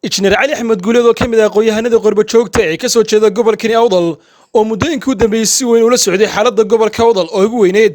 Injineer Cali Axmed Guuleed, oo ka mid ah aqoon-yahanada qurbo joogta ee ka soo jeeda gobolkani Awdal, oo muddooyinkii u dambeeyey si weyn ula socday xaaladda gobolka Awdal oo ugu weyneyd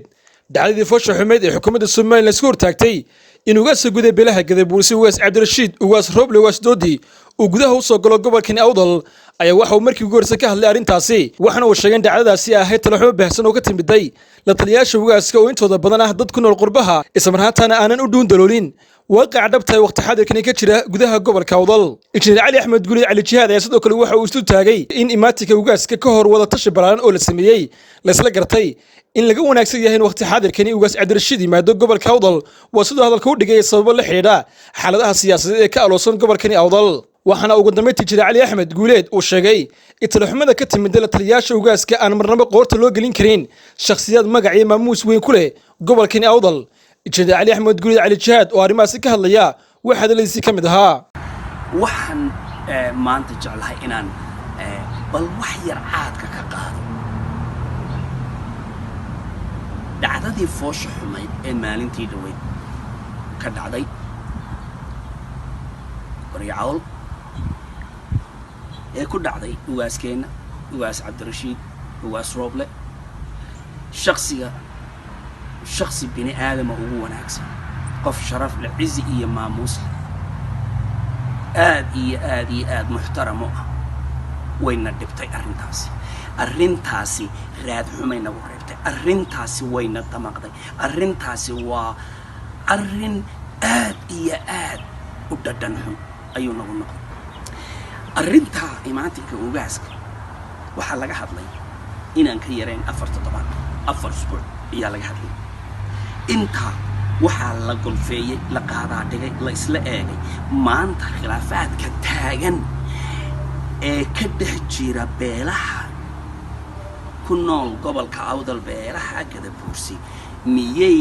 dhacdadii foosha xumeyd ee xukuumadda Somalilan isku hortaagtay in ugaasa guda beelaha Gadabuursi, Ugaas Cabdirashiid Ugaas Roble Ugaas Doodi, uu gudaha u soo galo gobolkani Awdal, ayaa waxa uu markii ugu horreysa ka hadlay arrintaasi. Waxaana uu sheegay in dhacdadaasi ahayd talaxumo baahsan oo ka timiday la taliyayaasha ugaaska, oo intooda badan ah dad ku nool qurbaha, islamarhaantaana aanan u dhuun daloolin waaqaca dhabta ee waqti xaadirkani ka jira gudaha gobolka Awdal. Injineer Cali Axmed Guulid Cali Jihaad ayaa sidoo kale waxa uu isu taagay in imaatinka ugaaska ka hor wada tashi ballaaran oo la sameeyey laysla gartay in laga wanaagsan yahay in waqti xaadirkani Ugaas Cabdirashiid yimaado gobolka Awdal, waa siduu hadalka u dhigay, sababo la xidhiidha xaaladaha siyaasadeed ee ka aloosan gobolkani Awdal. Waxaana ugu dambeyntii jira Cali Axmed Guuleed uu sheegay in talaxumada ka timida la taliyayaasha ugaaska aan marnabo qoorta loo gelin karin shakhsiyaad magac iyo maamuus weyn ku leh gobolkani Awdal. Injineer Cali Axmed Guuleed Cali Jihaad oo arrimahaasi ka hadlaya waxaa hadaladiisii ka mid ahaa: Waxaan maanta jeclahay inaan bal wax yar caadka ka qaado dhacdadii foosha xumayd ee maalintii dhaweyd ka dhacday Qoryo Cawl, ee ku dhacday ugaaskeenna, Ugaas Cabdirashiid Ugaas Rooble, shaksiga shaksi bini aadama ugu wanaagsan, qof sharaf leh, cizi iyo maamuus leh, aad iyo aad iyo aad muxtaramo ah. Wayna dhibtay arrintaasi. Arrintaasi raad xumay nagu reebtay. Arrintaasi wayna damaqday. Arrintaasi waa arrin aad iyo aad u dhadhan xun ayuu nagu noqday. Arrintaa imaatinka ugaaska waxaa laga hadlay inaan ka yarayn 4 toddobaad, 4 usbuuc ayaa laga hadlay. Intaa waxaa la golfeeyey, la qaadaa dhigay, la isla eegay maanta khilaafaadka taagan ee ka dhex jira beelaha ku nool gobolka Awdal, beelaha Gadabuursi. Miyay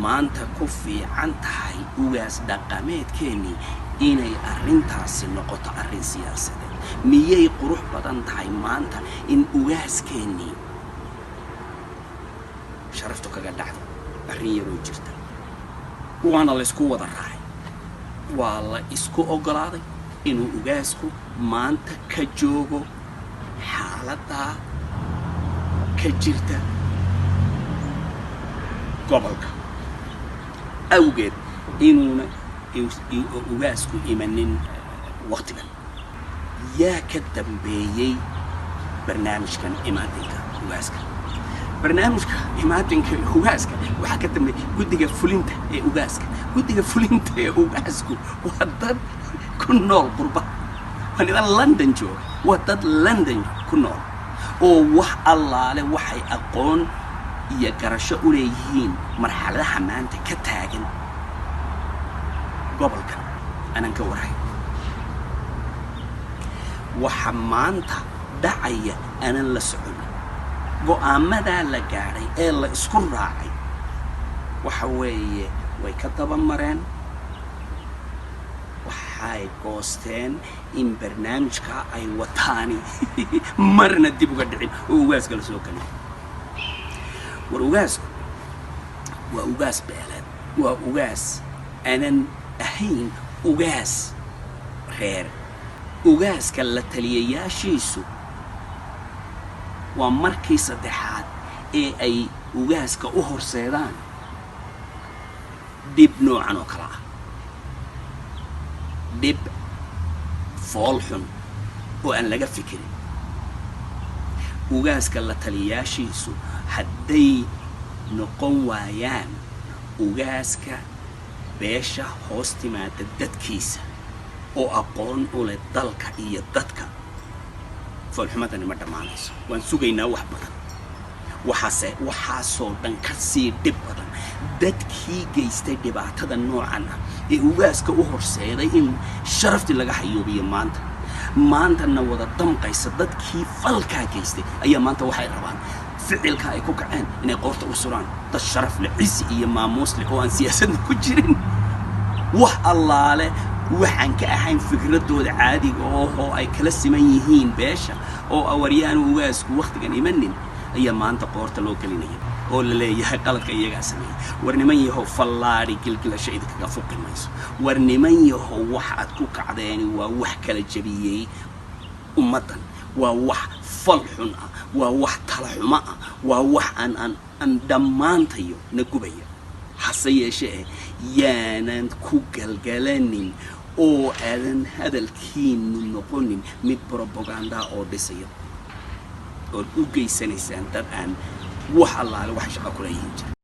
maanta ku fiican tahay ugaas dhaqameedkeennii inay arrintaasi noqoto arrin siyaasadeed? Miyay qurux badan tahay maanta in ugaaskeenii sharaftu kaga dhacdo arrin yaroo jirta? Waana la isku wada raacay, waa la isku oggolaaday inuu ugaasku maanta ka joogo xaaladdaa ka jirta gobolka awgeed, inuuna ugaasku imanin waktigan. Yaa ka dambeeyey barnaamijkan imaatinka ugaaska? Barnaamijka imaatinka ugaaska waxaa ka dambeeyey guddiga fulinta ee ugaaska. Guddiga fulinta ee ugaasku waa dad ku nool qurba, waa niman London jooga, waa dad London ku nool oo wax allaale waxay aqoon iyo garasho u leeyihiin marxaladaha maanta ka taagan gobolkan anaan ka warhay, waxa maanta dhacaya aanan la socon. Go'aamadaa la gaadhay ee la isku raacay waxa weeye way ka daba mareen. Waxay goosteen in barnaamijka ay wataani marna dib uga dhicin oo ugaaska la soo geliyo. War ugaasku waa ugaas beeleed, waa ugaas aanan ahayn ugaas reer. Ugaaska la taliyayaashiisu waa markii saddexaad ee ay ugaaska u horseedaan dhib noocan oo kale ah, dhib fool xun oo aan laga fikirin. Ugaaska la taliyayaashiisu hadday noqon waayaan ugaaska beesha hoos timaada dadkiisa oo aqoon u leh dalka iyo dadka, foolxumadani ma dhammaanayso. Waan sugaynaa wax badan. Waxaase waxaasoo dhan ka sii dhib badan, dadkii geystay dhibaatada noocan ah ee ugaaska u horseeday in sharaftii laga xayuubiyo, maanta maantana wada damqaysa, dadkii falkaa geystay ayaa maanta waxay rabaan ficilka ay ku kaceen inay qoorta u suraan dad sharaf leh, cisi iyo maamuus leh, oo aan siyaasadna ku jirin, wax allaale waxaan ka ahayn fikradooda caadiga oo ay kala siman yihiin beesha oo awaryaanu ugaasku wakhtigan imanin ayaa maanta qoorta loo gelinaya. Oo la leeyahay qaladka iyagaa sameeyey. War niman yahow, fallaadhi gilgilasho idinkaga fuqi mayso. War niman yahow, wax aad ku kacdeeni waa wax kala jabiyey ummaddan, waa wax fal xun ah, waa wax tala xumo ah, waa wax aan dhammaantayo na gubaya. Hase yeeshee yaanan ku galgalanin oo aadan hadalkiinu noqonin mid propaganda oo dhisaya ood u geysanaysaan dad aan wax allaale wax shaqo kula yihiin jira.